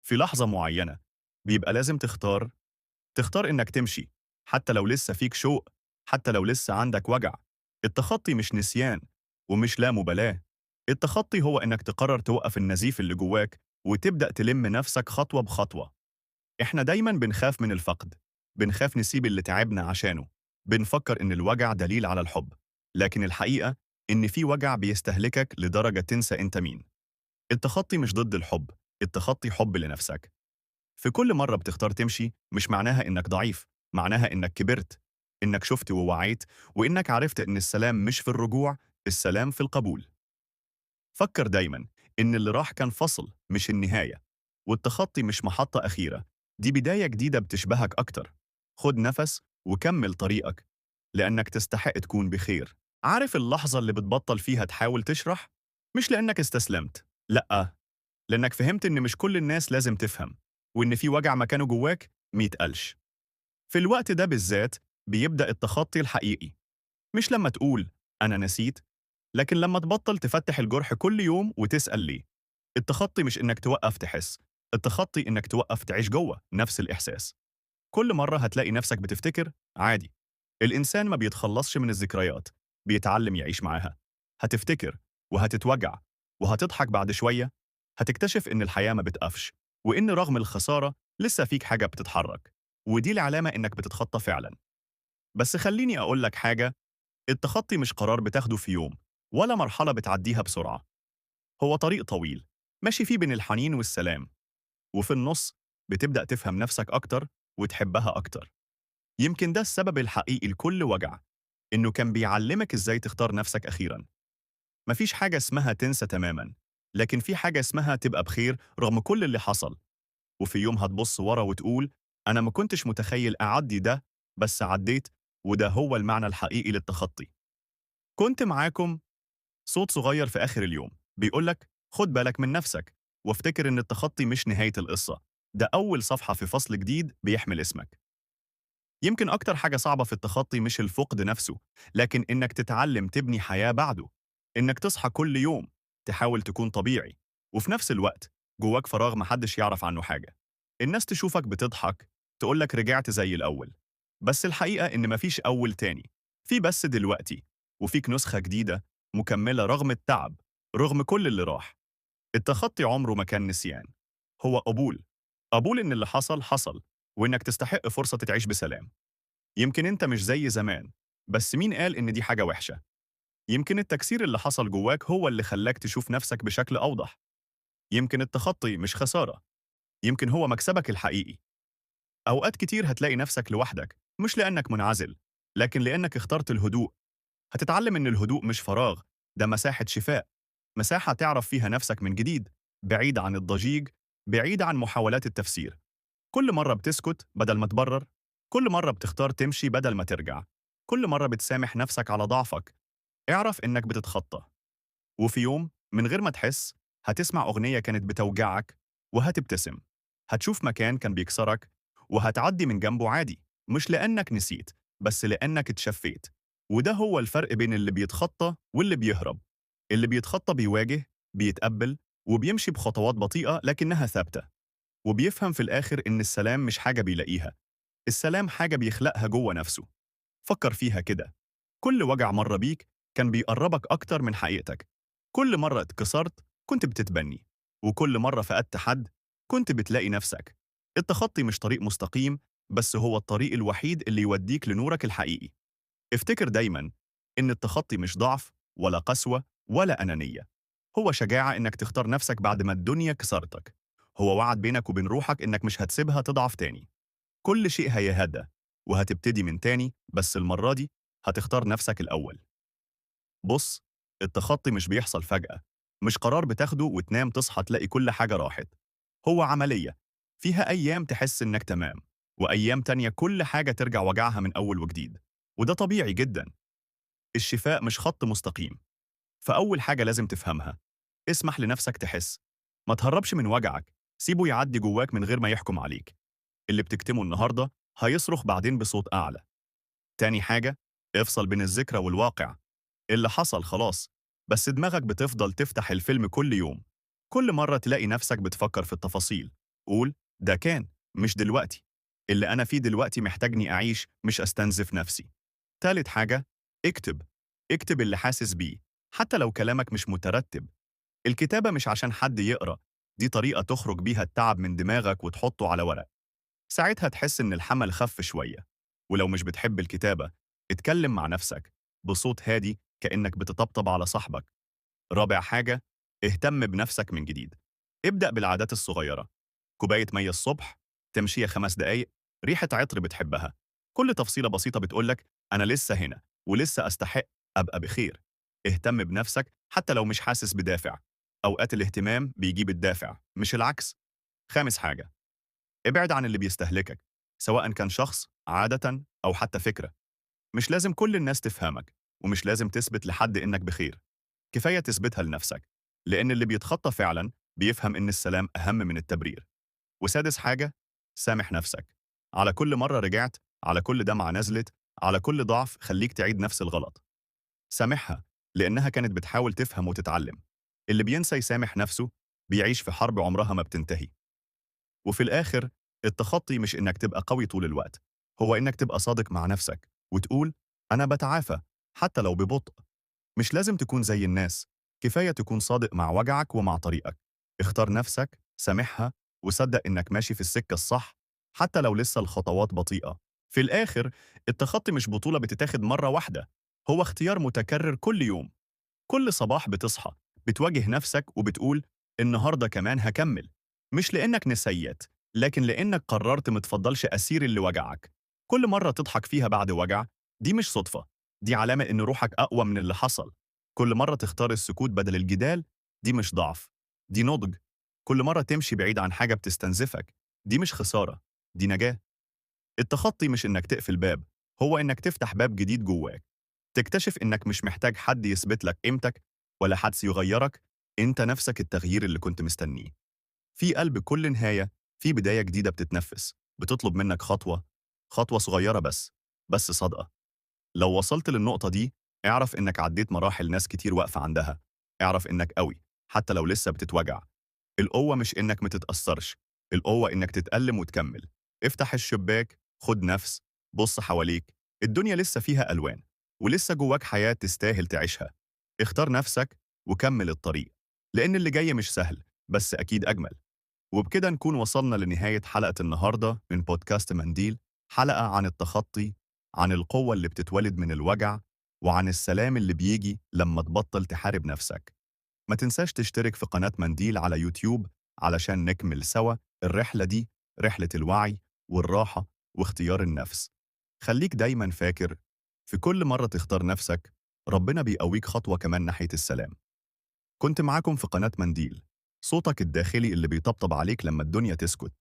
في لحظة معينة بيبقى لازم تختار، تختار إنك تمشي، حتى لو لسه فيك شوق، حتى لو لسه عندك وجع. التخطي مش نسيان ومش لا مبالاة. التخطي هو إنك تقرر توقف النزيف اللي جواك وتبدأ تلم نفسك خطوة بخطوة. إحنا دايماً بنخاف من الفقد، بنخاف نسيب اللي تعبنا عشانه، بنفكر إن الوجع دليل على الحب، لكن الحقيقة إن في وجع بيستهلكك لدرجة تنسى أنت مين. التخطي مش ضد الحب، التخطي حب لنفسك. في كل مرة بتختار تمشي مش معناها إنك ضعيف، معناها إنك كبرت، إنك شفت ووعيت، وإنك عرفت إن السلام مش في الرجوع، السلام في القبول. فكر دايما إن اللي راح كان فصل مش النهاية، والتخطي مش محطة أخيرة، دي بداية جديدة بتشبهك أكتر. خد نفس وكمل طريقك، لأنك تستحق تكون بخير. عارف اللحظة اللي بتبطل فيها تحاول تشرح؟ مش لأنك استسلمت، لأ، لأنك فهمت إن مش كل الناس لازم تفهم، وإن في وجع مكانه جواك ميتقلش. في الوقت ده بالذات بيبدأ التخطي الحقيقي، مش لما تقول أنا نسيت، لكن لما تبطل تفتح الجرح كل يوم وتسأل ليه. التخطي مش إنك توقف تحس، التخطي إنك توقف تعيش جوه نفس الإحساس. كل مرة هتلاقي نفسك بتفتكر عادي. الإنسان ما بيتخلصش من الذكريات، بيتعلم يعيش معاها. هتفتكر وهتتوجع وهتضحك بعد شوية. هتكتشف إن الحياة ما بتقفش، وإن رغم الخسارة لسه فيك حاجة بتتحرك، ودي العلامة إنك بتتخطى فعلا. بس خليني أقول لك حاجة، التخطي مش قرار بتاخده في يوم، ولا مرحلة بتعديها بسرعة. هو طريق طويل ماشي فيه بين الحنين والسلام، وفي النص بتبدأ تفهم نفسك أكتر وتحبها أكتر. يمكن ده السبب الحقيقي لكل وجع، إنه كان بيعلمك إزاي تختار نفسك أخيرا. مفيش حاجة اسمها تنسى تماما، لكن في حاجة اسمها تبقى بخير رغم كل اللي حصل. وفي يوم هتبص ورا وتقول أنا ما كنتش متخيل أعدي ده، بس عديت. وده هو المعنى الحقيقي للتخطي. كنت معاكم صوت صغير في آخر اليوم بيقولك خد بالك من نفسك، وافتكر إن التخطي مش نهاية القصة، ده أول صفحة في فصل جديد بيحمل اسمك. يمكن أكتر حاجة صعبة في التخطي مش الفقد نفسه، لكن إنك تتعلم تبني حياة بعده. إنك تصحى كل يوم تحاول تكون طبيعي، وفي نفس الوقت جواك فراغ محدش يعرف عنه حاجة. الناس تشوفك بتضحك، تقولك رجعت زي الأول، بس الحقيقة إن مفيش أول تاني، في بس دلوقتي، وفيك نسخة جديدة مكملة رغم التعب، رغم كل اللي راح. التخطي عمره ما كان نسيان، هو قبول. قبول إن اللي حصل حصل، وإنك تستحق فرصة تعيش بسلام. يمكن أنت مش زي زمان، بس مين قال إن دي حاجة وحشة؟ يمكن التكسير اللي حصل جواك هو اللي خلاك تشوف نفسك بشكل أوضح. يمكن التخطي مش خسارة، يمكن هو مكسبك الحقيقي. أوقات كتير هتلاقي نفسك لوحدك، مش لأنك منعزل، لكن لأنك اخترت الهدوء. هتتعلم إن الهدوء مش فراغ، ده مساحة شفاء، مساحة تعرف فيها نفسك من جديد، بعيد عن الضجيج، بعيد عن محاولات التفسير. كل مرة بتسكت بدل ما تبرر، كل مرة بتختار تمشي بدل ما ترجع، كل مرة بتسامح نفسك على ضعفك، اعرف إنك بتتخطى. وفي يوم من غير ما تحس هتسمع أغنية كانت بتوجعك وهتبتسم. هتشوف مكان كان بيكسرك وهتعدي من جنبه عادي، مش لأنك نسيت، بس لأنك اتشفيت. وده هو الفرق بين اللي بيتخطى واللي بيهرب. اللي بيتخطى بيواجه، بيتقبل، وبيمشي بخطوات بطيئة لكنها ثابتة، وبيفهم في الآخر إن السلام مش حاجة بيلاقيها، السلام حاجة بيخلقها جوه نفسه. فكر فيها كده، كل وجع مر بيك كان بيقربك أكتر من حقيقتك. كل مرة اتكسرت كنت بتتبني، وكل مرة فقدت حد كنت بتلاقي نفسك. التخطي مش طريق مستقيم، بس هو الطريق الوحيد اللي يوديك لنورك الحقيقي. افتكر دايما إن التخطي مش ضعف ولا قسوة ولا أنانية، هو شجاعة إنك تختار نفسك بعد ما الدنيا كسرتك. هو وعد بينك وبين روحك إنك مش هتسيبها تضعف تاني. كل شيء هيهدى وهتبتدي من تاني، بس المرة دي هتختار نفسك الأول. بص، التخطي مش بيحصل فجأة، مش قرار بتاخده وتنام تصحى تلاقي كل حاجة راحت. هو عملية فيها أيام تحس إنك تمام، وأيام تانية كل حاجة ترجع وجعها من أول وجديد، وده طبيعي جدا. الشفاء مش خط مستقيم. فأول حاجة لازم تفهمها، اسمح لنفسك تحس، ما تهربش من وجعك، سيبه يعدي جواك من غير ما يحكم عليك. اللي بتكتمه النهاردة هيصرخ بعدين بصوت أعلى. تاني حاجة، افصل بين الذكرى والواقع. اللي حصل خلاص، بس دماغك بتفضل تفتح الفيلم كل يوم. كل مرة تلاقي نفسك بتفكر في التفاصيل قول ده كان، مش دلوقتي. اللي أنا فيه دلوقتي محتاجني أعيش، مش أستنزف نفسي. تالت حاجة، اكتب. اكتب اللي حاسس بيه، حتى لو كلامك مش مترتب. الكتابة مش عشان حد يقرأ، دي طريقة تخرج بيها التعب من دماغك وتحطه على ورق. ساعتها تحس إن الحمل خف شوية. ولو مش بتحب الكتابة، اتكلم مع نفسك بصوت هادي كأنك بتطبطب على صاحبك. رابع حاجة، اهتم بنفسك من جديد. ابدأ بالعادات الصغيرة، كوباية مية الصبح، تمشية 5 دقايق، ريحة عطر بتحبها. كل تفصيلة بسيطة بتقولك أنا لسه هنا ولسه أستحق أبقى بخير. اهتم بنفسك حتى لو مش حاسس بدافع. أوقات الاهتمام بيجيب الدافع، مش العكس. خامس حاجة، ابعد عن اللي بيستهلكك، سواء كان شخص، عادة، أو حتى فكرة. مش لازم كل الناس تفهمك، ومش لازم تثبت لحد إنك بخير. كفاية تثبتها لنفسك، لأن اللي بيتخطى فعلا بيفهم إن السلام أهم من التبرير. وسادس حاجة، سامح نفسك على كل مرة رجعت، على كل دمعة نزلت، على كل ضعف خليك تعيد نفس الغلط. سامحها، لأنها كانت بتحاول تفهم وتتعلم. اللي بينسى يسامح نفسه بيعيش في حرب عمرها ما بتنتهي. وفي الآخر، التخطي مش إنك تبقى قوي طول الوقت، هو إنك تبقى صادق مع نفسك وتقول أنا بتعافى، حتى لو ببطء. مش لازم تكون زي الناس، كفاية تكون صادق مع وجعك ومع طريقك. اختار نفسك، سامحها، وصدق إنك ماشي في السكة الصح، حتى لو لسه الخطوات بطيئة. في الآخر، التخطي مش بطولة بتتاخد مرة واحدة، هو اختيار متكرر كل يوم. كل صباح بتصحى بتواجه نفسك وبتقول النهاردة كمان هكمل. مش لأنك نسيت، لكن لأنك قررت متفضلش أسير اللي وجعك. كل مرة تضحك فيها بعد وجع، دي مش صدفة، دي علامة إن روحك أقوى من اللي حصل. كل مرة تختار السكوت بدل الجدال، دي مش ضعف، دي نضج. كل مرة تمشي بعيد عن حاجة بتستنزفك، دي مش خسارة، دي نجاة. التخطي مش إنك تقفل باب، هو إنك تفتح باب جديد جواك. تكتشف إنك مش محتاج حد يثبت لك قيمتك ولا حدس يغيرك، أنت نفسك التغيير اللي كنت مستنيه. في قلب كل نهاية في بداية جديدة بتتنفس، بتطلب منك خطوة، خطوة صغيرة بس صادقة. لو وصلت للنقطة دي، اعرف إنك عديت مراحل ناس كتير واقفة عندها. اعرف إنك قوي حتى لو لسه بتتوجع. القوة مش إنك متتأثرش، القوة إنك تتألم وتكمل. افتح الشباك، خد نفس، بص حواليك، الدنيا لسه فيها ألوان، ولسه جواك حياة تستاهل تعيشها. اختار نفسك وكمل الطريق، لأن اللي جاي مش سهل، بس أكيد أجمل. وبكده نكون وصلنا لنهاية حلقة النهاردة من بودكاست منديل، حلقة عن التخطي، عن القوة اللي بتتولد من الوجع، وعن السلام اللي بيجي لما تبطل تحارب نفسك. ما تنساش تشترك في قناة منديل على يوتيوب علشان نكمل سوا الرحلة دي، رحلة الوعي والراحة واختيار النفس. خليك دايما فاكر، في كل مرة تختار نفسك، ربنا بيقويك خطوة كمان ناحية السلام. كنت معاكم في قناة منديل، صوتك الداخلي اللي بيطبطب عليك لما الدنيا تسكت.